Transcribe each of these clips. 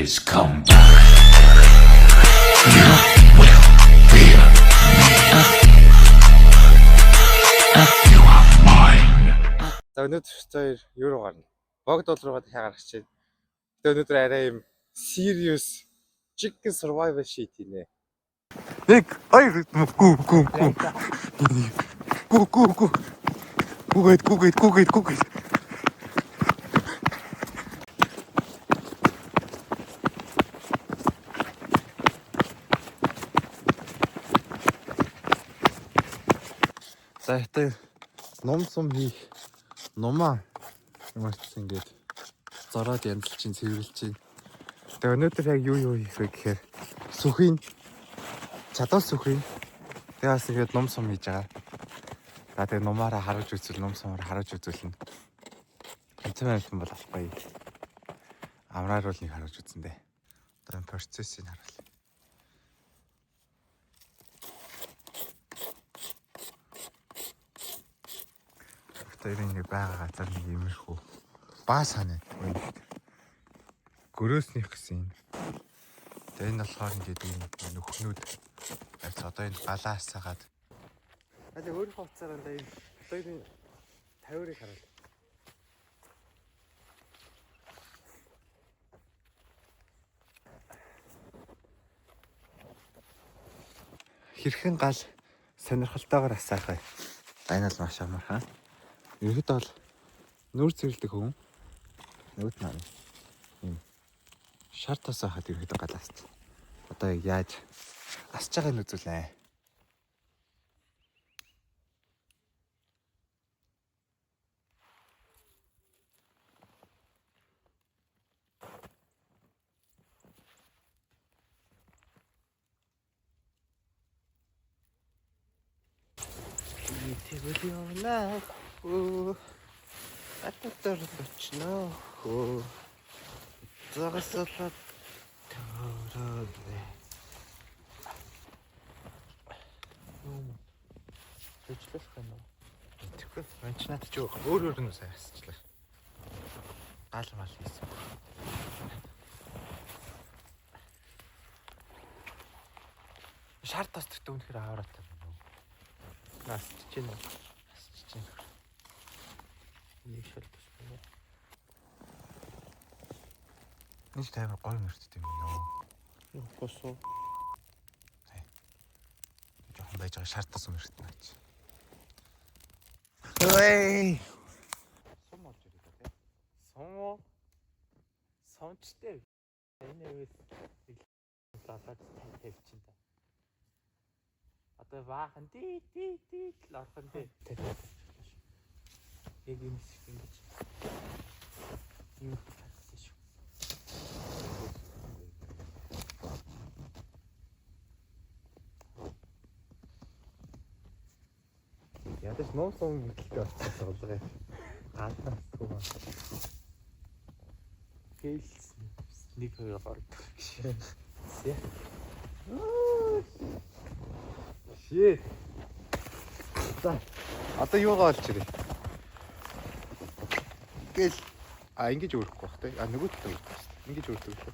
Always come back. You will fear me. You are mine. За, өнөөдөр хоёр юу руу гарна? Богдол руугаа дахиад гарах чинь. Тэгээ өнөөдөр арай юм serious chicken survival shit хийнэ. Нэг, хоёр, гү гү гү. Гү гү гү. Гүгээд гүгээд гүгээд гүгээд. За, хэтэ ном сум хийх нумаа ямар ч гэсэн ингээд зороод янзлж чинь, цэвэрлж чинь. Тэгээ өнөөдөр яг юу юу хийх вэ гэхээр сүхийн чадвал сүхийн. Тэгээ бас ингээд ном сум хийж байгаа. За, тэгээ нумаараа харуулж үзвэл, ном сумаар харуулж үзүүлнэ. Тэнцэн амтан бол авахгүй. Амраар бол нэг харуулж үзэн дээ. Одоо энэ процессыг харуул. Тэр нэг байгаа газар нэг иймэрхүү баа санаад байна. Гөрөөснийх гэсэн юм. Тэгээ энэ болохоор ингээд ийм нүхнүүд барьц одоо энэ галаа асаагаад. Аа, тэгээ өөрийнхөө утсаараа энэ хоёрын 50-ыг харуул. Хэрхэн гал сонирхолтойгоор асаах вэ? Энэ бол маш амархан. Ерөнхийдөө бол нүүр цэвэрлдэг хүн нөгөөт нь юм шар тос байхад ерөнхийдөө гал асч. Одоо яг яаж асч байгааг нь үзүүлнэ. Тэгвэл явна. Өө. Ататар очно. Хөө. Загаслаад төрөө. Юм. Төчлөх юм уу? Тэгэхгүй. Мэн ч наад чи өөр өөр нь сайн асчлаа. Гал мал хийсэн. Шар тос төртөө үнэхээр авраатай юм уу? Насч чинь. Асч чинь. Нэг шал тус байна. Нэг таймер гоё мөртөд юм байна. Юу госоо. Жохон байж байгаа шар тос мөртөн ач. Ой. Сум олж ирээ тэ. Сум уу? Сумчтэй. Энэ үйл лалаад тавьчин та. Одоо баахан ди ди ди л орхон ди тавьчихлаа шүү. Яг юм шиг ингэж юм харагдсан шүү. Ядаж ном сум мэдлэлтэй болчихсон тоглогоо. Гаалнаас гоо. Фейлсэн. 1 2 3 гэж. Зэ. Shit. За. Одоо юугаа олж ирээ? Ингээл ингэж өрөхгүй бах те. А, нөгөө талд өрөх байх. Ингэж өрдөг лээ.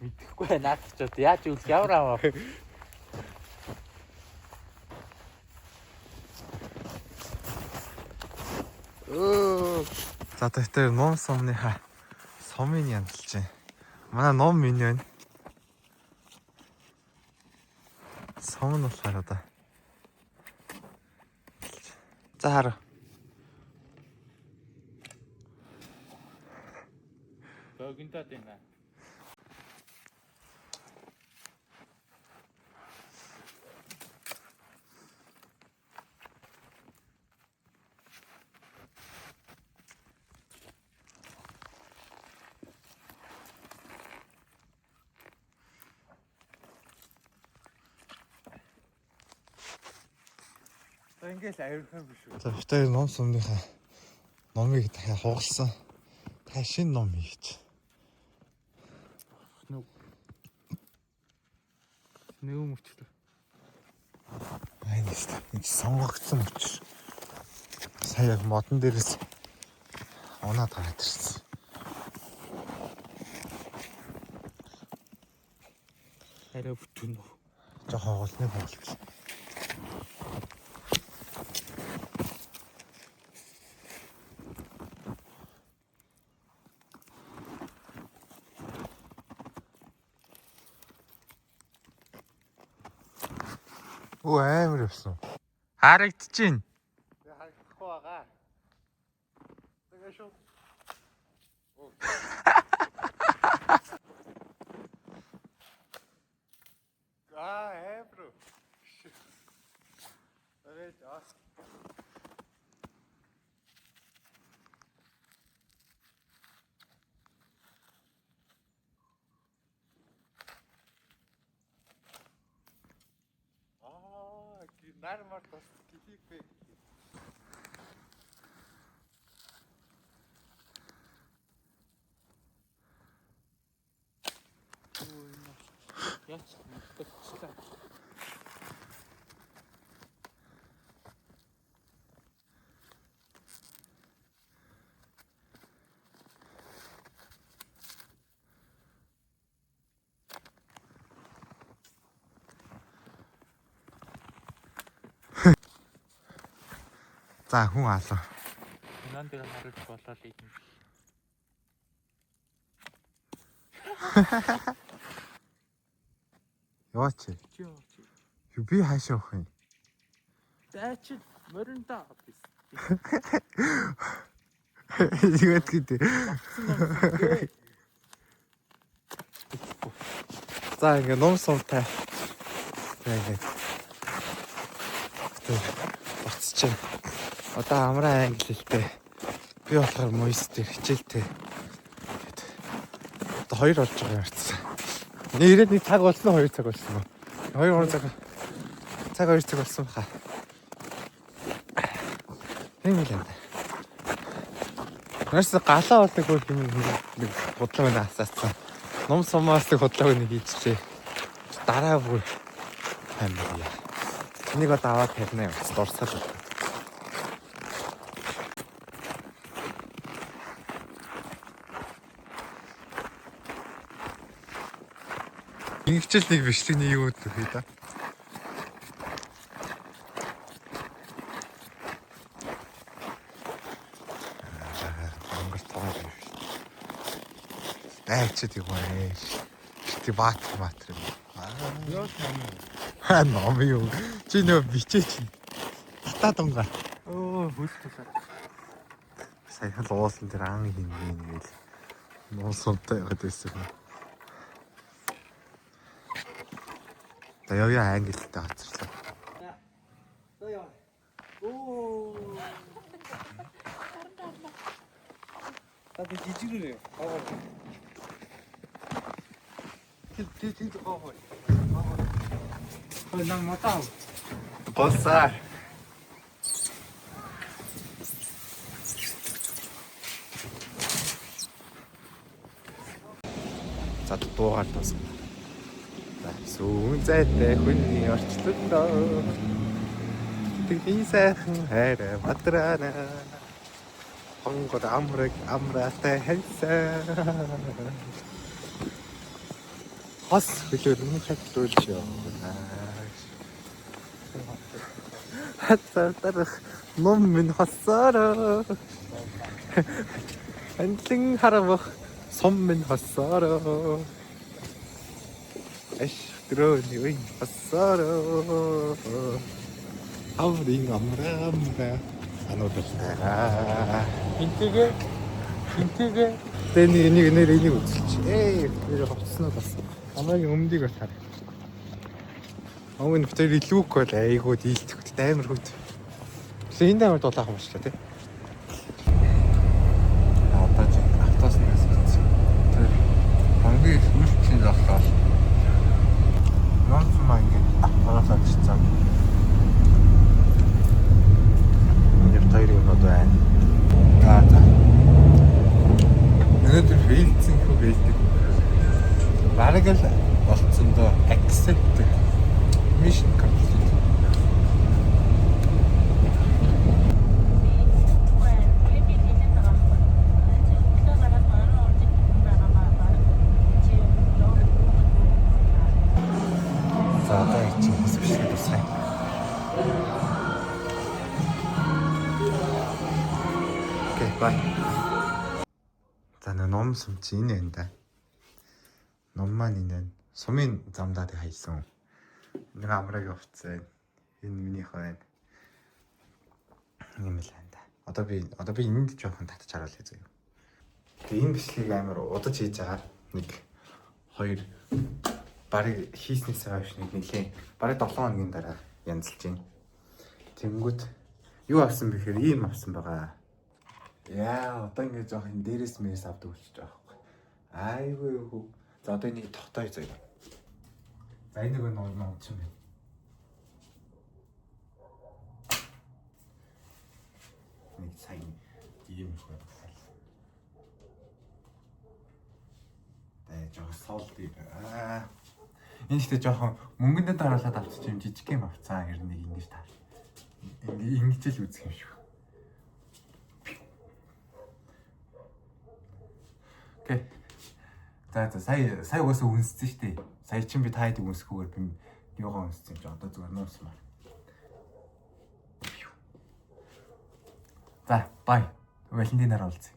Мэдэхгүй наад ч одоо яаж үл ямар аваа. Өө. За, тэгтээ ном сумныхаа сумыг янзалж байна. Манай ном минь байна. Сум нь болохоор одоо. За, хараа. Богиндод байна. За, ингээл авирхан биш үү. За, бид ном сумныхаа номыг дахиад хугалсан. Дахиад шинэ ном хийч. Нөө мөчлөө. Айн шүү. Энд сонгогдсон учир. Сая яг модон дээрээс унаад гараад ирсэн. Арай бүтэн үү? Жохон голны боолт. Оо амар явсан. Харагдчихээн. Харагдахгүй байгаа. Тэгээ шууд. Аа амар. Тэгээд аа. Аа, нар мар тас гэлийгвэ. Яач мэдчихлээ. За хүн алаа. Кинон дээр харуулж болоо л юм. Яваач. Чи юу чи? Юу би хаашаа явах юм? Дайч моринда бис. Тэгээд гэдэг. За ингээ ном сумтай. Тэгээ ингээ. Буцчих. Одоо амраа англи хэлтэй. Би болохоор моис дээр хичээлтэй. Тэгээд одоо хоёр болж байгаа юм арцсан. Нэрээд нэг цаг болсон уу? 2 цаг болсон уу? 2 3 цаг. Цаг 2 цаг болсон баха. Тийм л юм. Нарс галаа болдог хөр юм нэг худлаа байна асаацсан. Ном сумаас нэг худлааг нэг хийчихлээ. Дараа бүр амар яа. Энийг одоо аваад тавина юм. Дурсгал. Ингэчэл нэг бичлэгний юу гэдэг хий та. Монгол тоогоо юм. Дайчид юм аа. Чи баатар маатар юм. Юу юм? Аа ном юу. Чи нөө бичээ чи. Татаа дунгаа. Өө хөл тулаа. Саяхан л уулан дээр ан хингийн гээл. Нуу сумтай яваад байсан юм. За явъя англитай хоцорлоо. За яа. Оо. Та би жижигрээ. Гоо. Тэг тэг тэг гоо. Хөөе нам мотаа. Голсаа. За дуугаар дуусна. За сүүн зайтай хүний орчлондоо. Тэтгэлийн сайхан хайраа бадраана. Хонгор амраг амраатай ханьсаа. Хос хөлөөр хаклуулж явна. Хацаар дарах ном минь хосоороо. Антлин харавах сум минь хосоороо. Аш 드러니 윈 хосоороо. Амрын амра амра ануудалтай. Хинтэйгээ хинтэйгээ Тэгээ нэг энийг нэр энийг үзэлч. Ээ нэр хувцснууд бас. Амрагийн өмдийг бас хар. Өмнө битэр илүүх бол айгуу дийлдэхтэй амар хөт. Тэгээ энд амар дулаахан болчихлоо тий. Одоо чи автобуснаас ирсэн. Тэр хонгийн сүүлчийн зогсоол. Нонсмаа ингээд автобус авчихсан. Энд хоёр юмнууд байна. За за. Өнөөдөр фейлдсэн хүү фейлдэг. Бараг л болцсон доо accepted. Mission complete. За, нөө ном сум чи энэ байна да. Ном маань энэ байна. Сумын замдаа тэг хайсан. Нэг амраг явцсан байна. Энэ минийх байна. Юм л байна да. Одоо би энд жоохон татж харуулъя заяа. Тэгээ энэ бичлэгийг амар удаж хийж байгаа. Нэг хоёр барыг хийснээсээ хойш нэг нэлийн бараг 7 хоногийн дараа янзалж байна. Тэнгүүт юу авсан бэ гэхээр ийм авсан байгаа. Яа, одоо ингэ жоох энэ дээрээс мэрээс авдаг болчих жоох байхгүй. Айгүй юу. За, одоо энийг тогтоё заяа. За, энэ нэг ном ном чинь байна. Нэг сайн ийм их байна. Тэ жоох сол дээр. Аа. Энэ ихтэй жоохон мөнгөндөө дараалаад авчих юм жижиг юм авцаа ер нь нэг ингэж таар. Ингээ ингэж л үзэх юм шиг. Окей. За, сая угаасаа үнссэн шүү дээ. Сая чинь би та хэд үнсэхгүйгээр би юугаа үнссэн юм чи одоо зүгээр нуусмаар. За, bye. Валентинаар уулзъя.